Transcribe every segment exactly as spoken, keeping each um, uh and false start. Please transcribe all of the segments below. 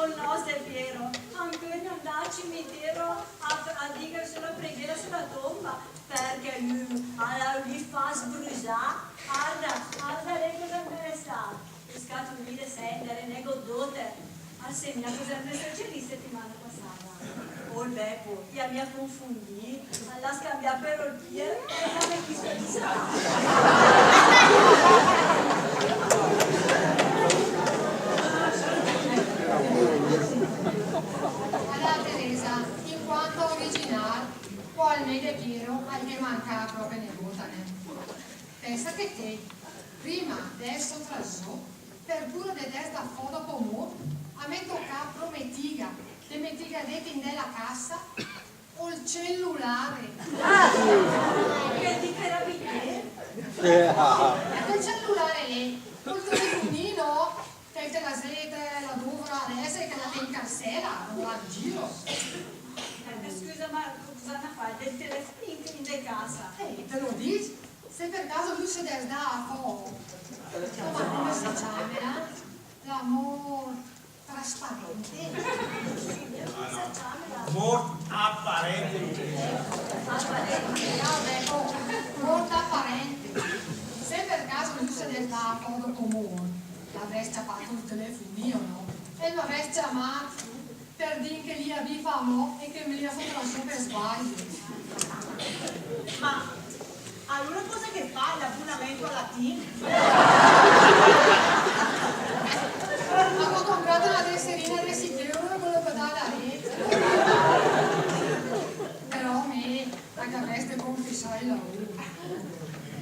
Ol nòster Piero, ancö 'l 'ndàa al cimitero a, a dìga sö la preghéra sö la tomba, perché lü al ülìa fas brüsà. Arda, arda lé cosa 'l me resta. Ü scatulì de sènd, ére negót dóter. Al sèmina cosa 'l me sücedìa la setimana pasada. Ol Bepo, i s'à mia confondìt, al l'à scambiàt per ol Pier, e la me chista di sa. Alura, Teresa, in quanto a originàl, pò al mé de Piero al ghe mancàa pròpe negót, nè? Pènsa che té, prima de èd sóta al zoo, per pura de dèss dà fò dòpo mórt, a m'è tocàt prometìga de metìga dét in de la cassa ol celulare. Che di che era. Ol celulare lé, ol telefonino, che te l'à zét la dóvra adèss che la té in carsèla, no va in giro. Eh, scüsa, ma cosa 'l n'à fàcc del telefonino in de cassa? Eh, te lo dìs, se per caso lü 'l se dèss dà fò. Ma come se ciàmela? La mórt trasparente. Mórt aparente. Aparente, no, beh, mórt aparente. Se per caso lü 'l se dèss dà fò dòpo mórt, l'avrèss ciapàt ol telefonino, no? E m'avrèss ciamàt per dìm che l'ìa vìf amò e che me l'ìa sót al zoo per sbagli. Ma alura cosa ghe fà l'abbunamènt al latin? A gh'ó compràt öna tesserina de sich euro e ghe l'ó bötàda dét. Però mé a gh'avrèss de confesàl a ü.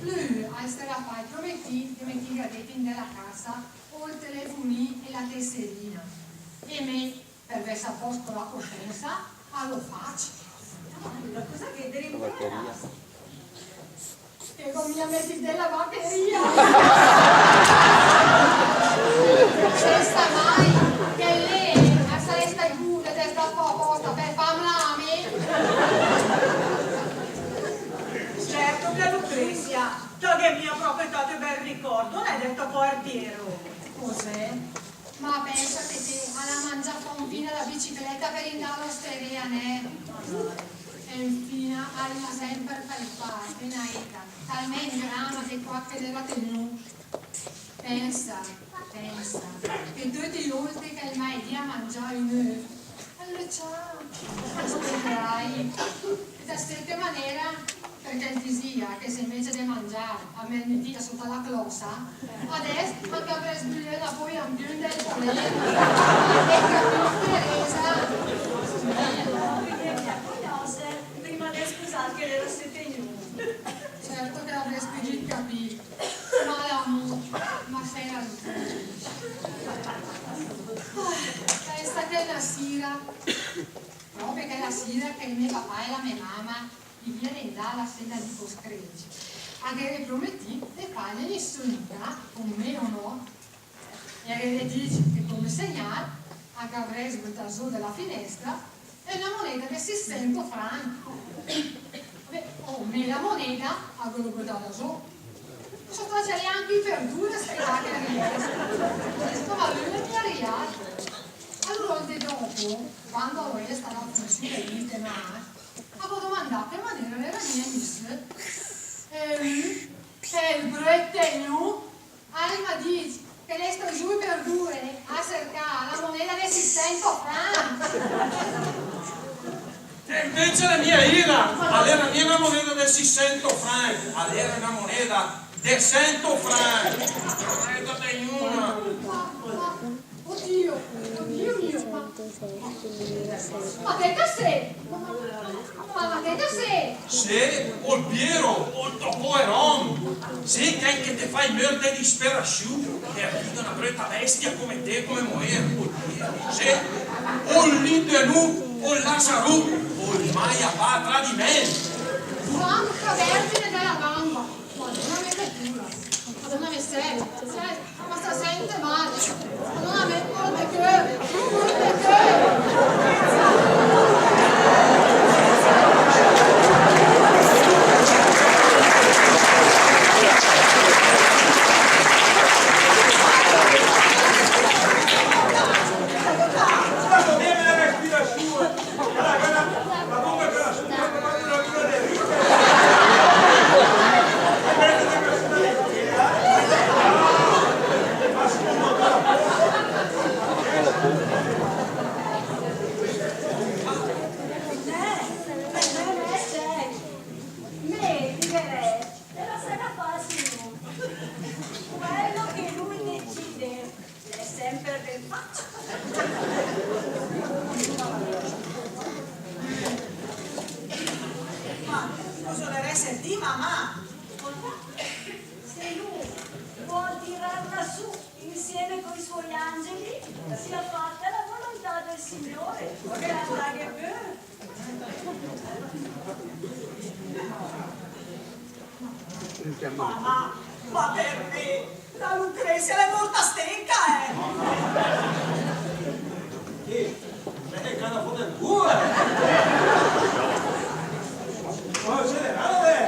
Lü al s'éra fàcc prometì de metìga dét in de la cassa ol telefonì e la tesserina. E mé, per vèss a pòst la cosciènsa, a l'ó fàcc. Ma cosa gh'ét de rimpiantada? Che gh'ó mia metìt dét la bateria. Sènsa mai che lé al sarèss stacc bù de tèsta a pòsta per fàmla a mé. Certo che Lucrezia, ta gh'ét mia pròpe tat bèi ricòrd, nè, del tò pòer Piero? Cos'è? Ma pènsa che té, a l'à mangiàt fò infina la bicicleta per indà a l'osteria, nè? E infina a l'ìa sèmper felpàt, benedèta, talmènt grana de quach che l'ìa tegnùt. Pènsa, pènsa, che töte i ólte che 'l m'à dìt a mangià ün öf, al l'à cià, al spetàa. E ta stèss manéra, perché 'l disìa che se invéce de mangià al me 'l metìa sóta la clòsa, adèss al gh'avrèss vülìt öna pòia in piö del polèr. Ét capìt, Teresa? Prima de spusàs che l'ìa sö tegnùt. Certo che l'avrèss pödìt capì. Ma l'amùr, ma se l'amùr. Ah, pènsa che chèla sira, pròpe chèla sira che 'l me papà e la me mama i vìa de 'ndà a la séna di Coscrècc, a gh'ére prometìt de fàghe ü sögn, cóme mé, no? E a gh'ére dìcc che cóme segnàl a gh'avrèss bötàt zó de la finèstra öna monéda de sissènt franch. Vabè, oh, mé la monéda a gh'ó bötada zó. Só stacc anche per dura a spetà che riès. Ma lü l'è mia riàt. Alura, ol dé dòpo, quando a l'ó ést la funsiù del dì de màs, a gh'ó domandàt che manéra l'era mia gnìt sö. E lü, chèl bröt tegnù, al m'à dìcc che l'è stacc zó per dura a sercà la monéda de sissènt franch. E invéce l'è mia ira, a l'era mia öna monéda de sissènt franch, a l'era öna monéda de sènt franch. Monéda de gnuna. Odìo, odìo mio, ma, ma dèta sé, ma, ma, ma dèta sé. Sé, ol Piero, ol tò pòer òm. Sé, chèl che te fà i mörs de disperasiù, che a piga öna bröta bèstia cóme té, cóme moér, ol Piero. Sé, ol lit de nù, ol lazarù, ol maia fà tradimènt. Santa Vergine de la Gamba. Madóna mé, che pura. Madóna mé, sènt, sènt, ma se sènt mal. Madóna mé, pòrta chèl, pòrta chèl. Dovrei sentì, mamà. Scolta, se lui vuol tirarla su insieme coi suoi angeli, sia fatta la volontà del Signore. Che la paghi pure. Mamà, ma per me la Lucrezia l'è mòrta stenca, eh! Chi? L'è cagada fò del cul, eh! Ma generale!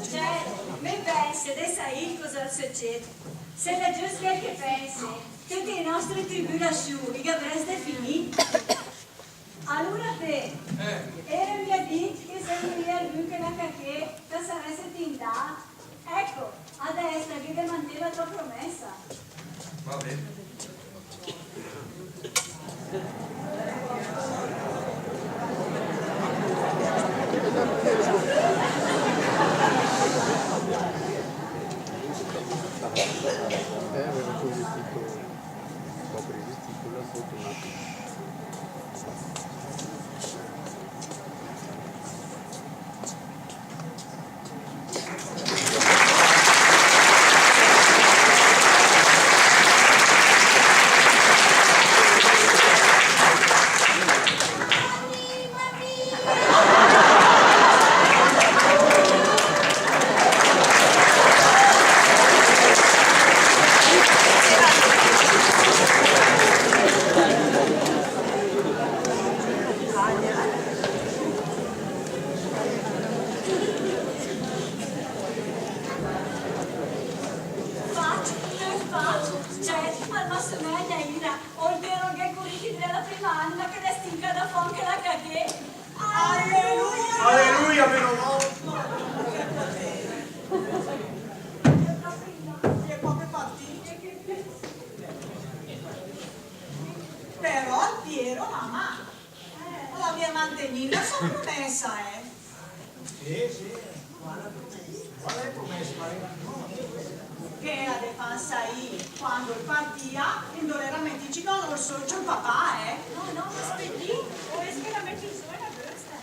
Cioè, me pènse de saì cosa al sücéd. Se l'è giöst chèl che pènse, töte i nòste tribülassiù i gh'avrèss de finì. Alura te, eh, ére mia dit che se 'l gh'ìa vün che la caghe, te sarèsset indàt. Ecco, adèss te gh'é de manté la tò promèssa. Va bé. Eh, aveva così tipo un po' previsto con la sotto un attimo. Fàcc, fàcc, cioè, al ma somèa ira, ol vero che curì dré la prima anima che l'è stincada fò anche la caghe. Alleluia! Alleluia, meno male. Però al Piero, mamà, l'à mia mantegnìt la sò promèssa, eh? Sì, sì, quale promèssa? Quale promèssa? Chèla de fàm saì quando el partìa, e 'ndo l'era metìt sö ol sò papà, eh? No, no, ma spetì, o es che la mèt sö öna bösta, eh?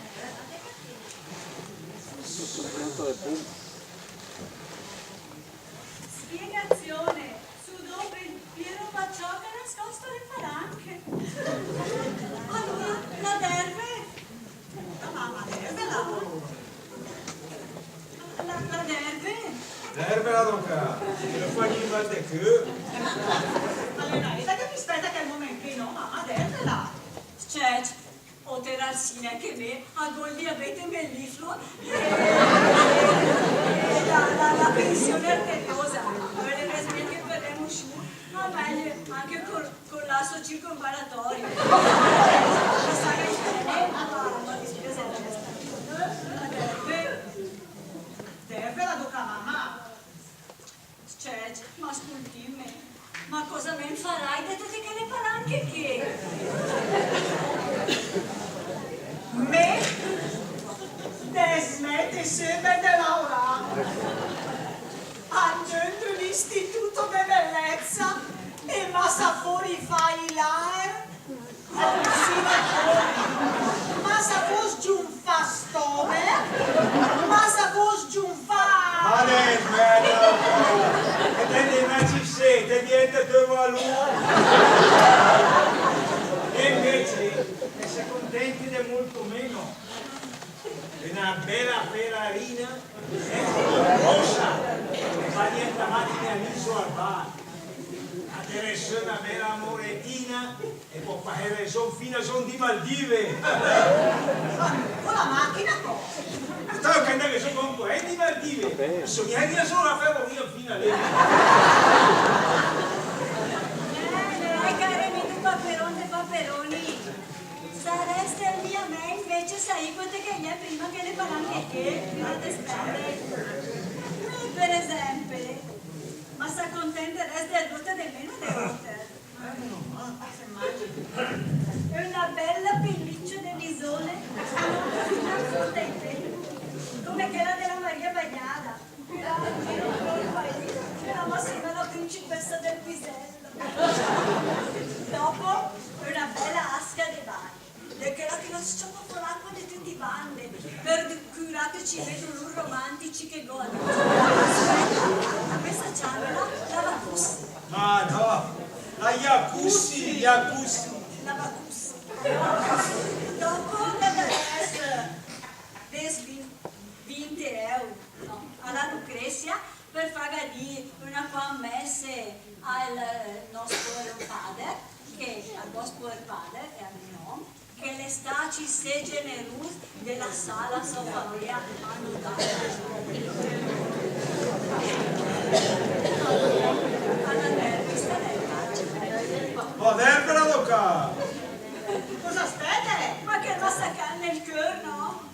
Spiegazione su dove il Piero Paciocca ha nascosto le palanche. Alura, la dèrve? La, la dèrve? Dèrve la dòca, che la fa gnì mal de cör. Ma l'è öna éta che me spèta chèl momènt ché, no, ma, ma dèrvela. Cioè, Óter al sìnech e me, a gh'ó ol diabete mellifluo, e la, la, la tensione arteriosa. Ölerèss mèi che perdèm ü sciur, ma mèi anche col, col lasso circonvallatorio. La saga in tele, ma, ma dispiace. Dèrve, dèrve la dòca, mamà. Cioè, ma scultìm, ma cosa me 'n farai de töte chèle palanche ché? Me desmète söbet de laurà. Andó in ü istituto de bellezza e ma sa fó rifà i laer. Ma sa fó sgiunfà stòmech, ma sa fó sgiunfà. Vale, vale, e te de mèt sö, te dièntet ü valur. E invece, e se contenti de molto meno. Öna bèla felarina, eh, rossa, che fa dientà matina e mèza al bar. A tèrem sö öna bèla moretina, e pò pasèrem sö fina sö 'ndi Maldive. Ma con la machina, pò? Stó che 'ndem sö con, eh, 'ndi Maldive. Só mia sö la feroria fina lé. Eh, eh, cari mé, du paperon de paperoni. Sarèss mia mèi invece saì quante che i è prima chèle palanche ché, prima de spènde. Mi, per esèmpe, ma s'acontenterèss de l'óter de meno de óter. Öna bèla pelliccia de bisone, come chèla de la Maria Bagnada. Girava in giro per il paese, era massima la principessa del Bisel. Dopo, öna bèla asca de bagn, de chèla che la s-ciapa fò l'acqua de töte i bande, per curà töte Ci vède lur romantici che gó a dì. Aspèta, a me sa ciàmela la Vacus. Ma no, la Jacuzzi, Jacuzzi. La Vacus. Dòpo de dàs, dàs vint, vint euro, no, a la Lucrezia per fàga dì öna quach mèsse al, eh, nòs poer pader, che al vòst poer pader e al mé òm, che l'è stacc isé generùs de lassà la sò famèa a nudàs. Ma dèr per adocà! Cosa aspète? Ma che ma sa calme ol cör, no?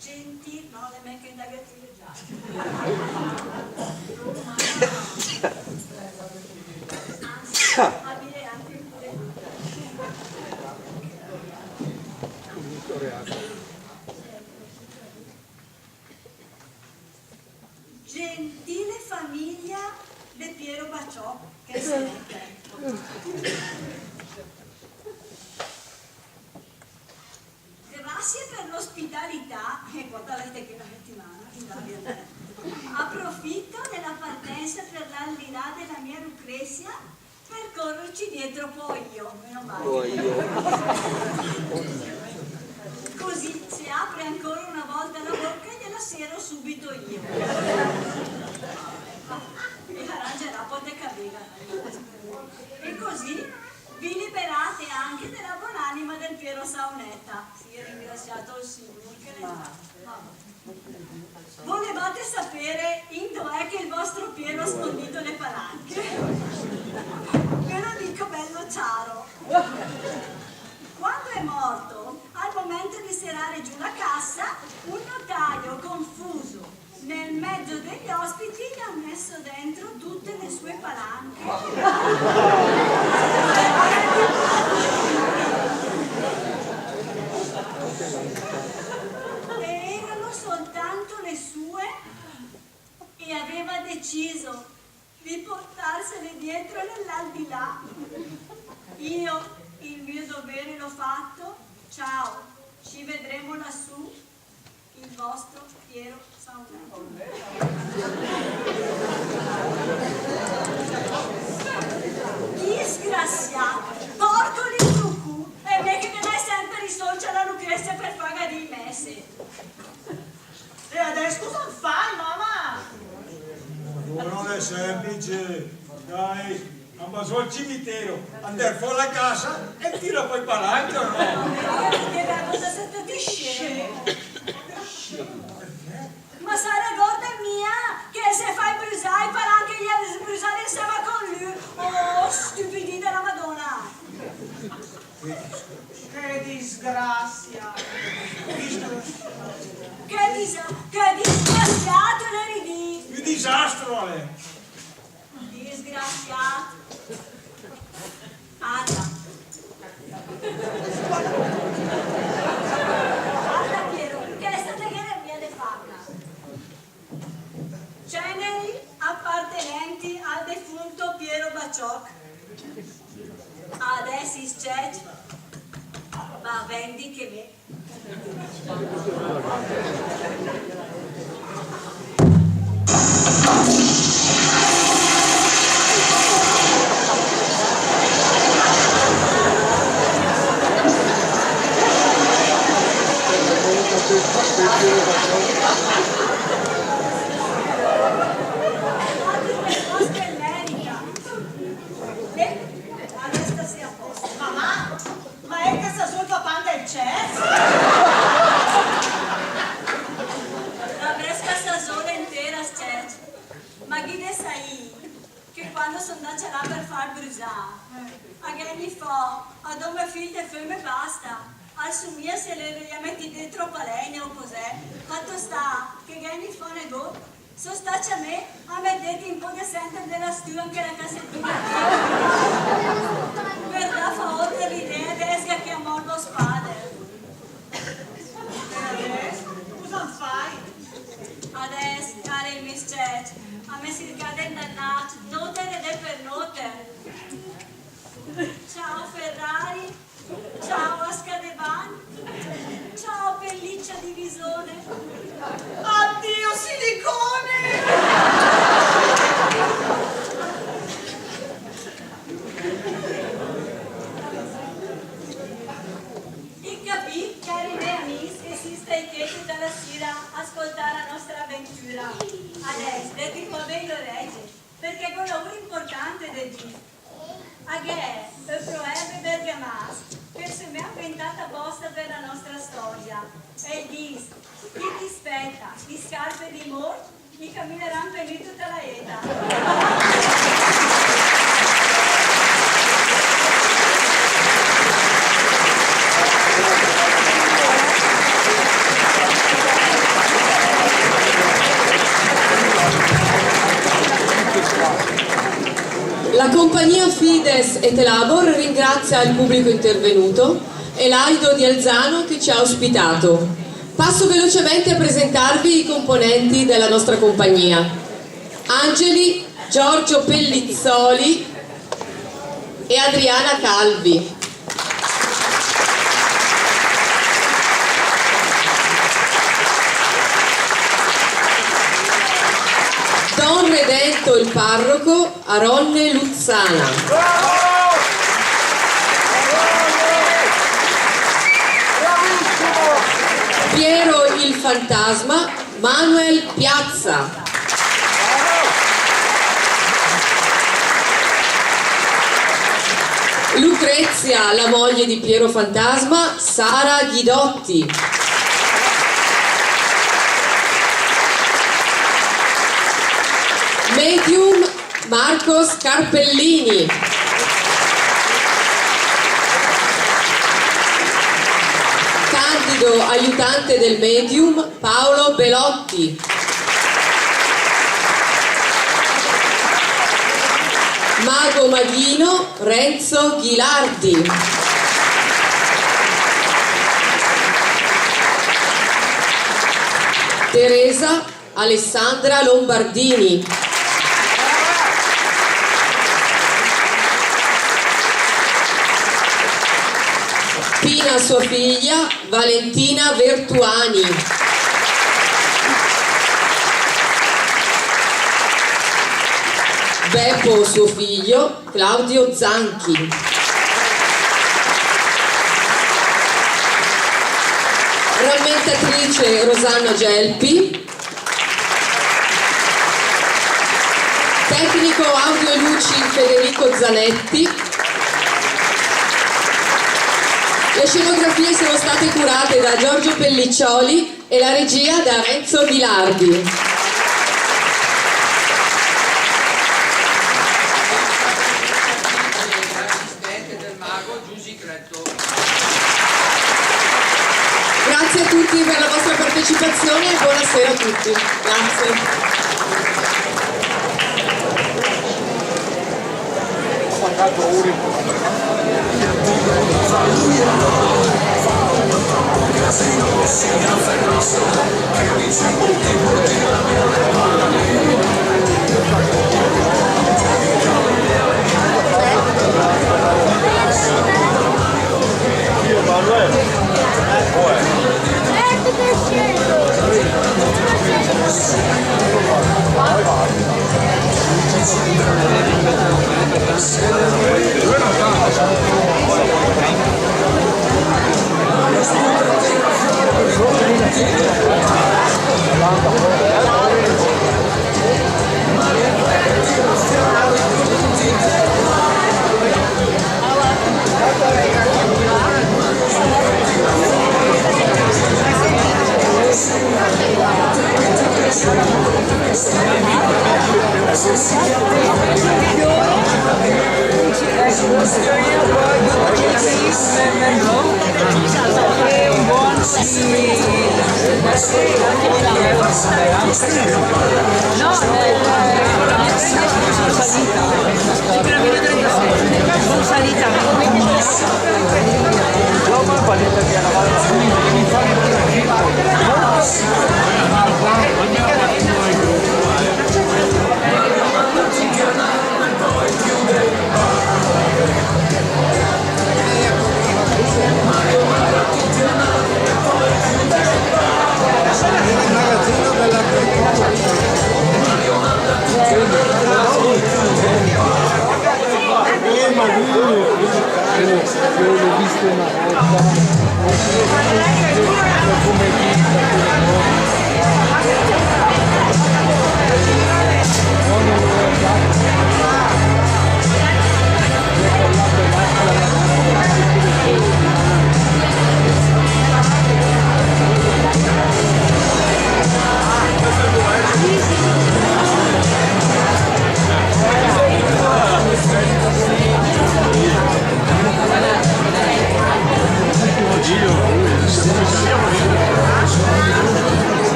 Gentì, no, l'è mèi che 'ndaghe a tìr già. Anzi, abile anche pure. Gentile famiglia de Piero Baciò, che se ne... Grazie per l'ospitalità, e guardate che la settimana, in Italia. Approfitto della partenza per l'aldilà della mia Lucrezia per correrci dietro poi io, meno male. Poi io. Così, se apre ancora una volta la bocca, gliela sero subito io. E arrangerà, pöde capì. E così vi liberate anche della buonanima del Piero Saunetta. Sì, ringraziato il Signore che ne... Volevate sapere in dov'è che il vostro Piero ha scondito le palanche? Ve lo dico bello chiaro. Quando è morto, al momento di serrare giù la cassa, un notaio confuso nel mezzo degli ospiti gli ha messo dentro tutte le sue palanche. E erano soltanto le sue, e aveva deciso di portarsele dietro nell'aldilà. Io il mio dovere l'ho fatto, ciao, ci vedremo lassù. Il vostro Piero Saunetta. Disgraziato, porco l'inzucù, e mé che ghe dai semper i sólcc a la Lucrezia per fàga dì i mèsse. E adès cosa 'n fài, mama? Ma no l'è semplice, dai. An va zó al cimitero, an dèr fò la cassa e tira fò i palanche, o no? Ma che cosa sét ti scemo? Ma sa regórdet mia che se fà brüsà i palanche, i è brüsàde insèma con lü? Oh, stüpidì de la Madóna! Che disgrazia! Che disa-, che disgraziato, l'è ridì! Ü disastro, l'è! Disgraziato. Arda. Arda, Piero, chèsta te gh'ét mia de fàga. Ceneri appartenenti al defunto Piero Baciò. Adès i s-cècc va a vèndighemé. Mamà! Ma l'è cascà zó ol papà del cècc? L'avrèss cascà zó l'entera s-cècc. Ma gh'ì de saì che quando só 'ndacc là per fàl brüsà, a gh'è gnì fò adó mé fìl de föm e basta. Al sumìa se l'ìe mètìt dét tròpa lègna o cos'è. Fat sta che gh'è gnì fò negót. Só stacc mé a mèt dét ü pó de sènter de la stüa in chèla cassetina. Per dà fò a óter l'idea de èsga ché amò ol vòst pàder. Cioè, a me sircà de 'ndà 'nnàcc, nóter e de per nóter. Ciao Ferrari, ciao Asca de Bagn, ciao pelliccia di visone, addio silicone! Ì capìt, cari mé amìs, che sì stacc ché töta la sira a scoltà la nostra aventüra. Adèss, dètet ü pó bé i orège, perchè gh'ó 'n laùr importante de dì. A gh'è ü proerbe bergamasch che l'è stacc inventàt apòsta per la nostra stòria. E 'l dis: chi ti spèta, i scarpe di mórt, i caminerà 'n penì töta la éta. La compagnia Fides et Labor ringrazia il pubblico intervenuto e l'Aldo di Alzano che ci ha ospitato. Passo velocemente a presentarvi i componenti della nostra compagnia. Angeli, Giorgio Pellizzoli e Adriana Calvi. Don Redento, il parroco, Aronne Luzzana. Piero il fantasma, Manuel Piazza. Lucrezia, la moglie di Piero Fantasma, Sara Ghidotti. Medium, Marco Scarpellini. Candido, aiutante del medium, Paolo Belotti. Mago Maghino, Renzo Ghilardi. Teresa, Alessandra Lombardini. Pina, sua figlia, Valentina Vertuani. Beppo, suo figlio, Claudio Zanchi. Rammentatrice, Rosanna Gelpi. Tecnico audio e luci, Federico Zanetti. Le scenografie sono state curate da Giorgio Pelliccioli e la regia da Renzo Ghilardi. Grazie a tutti per la vostra partecipazione e buonasera a tutti. Grazie. Io l'ho visto una volta, non so se come vista,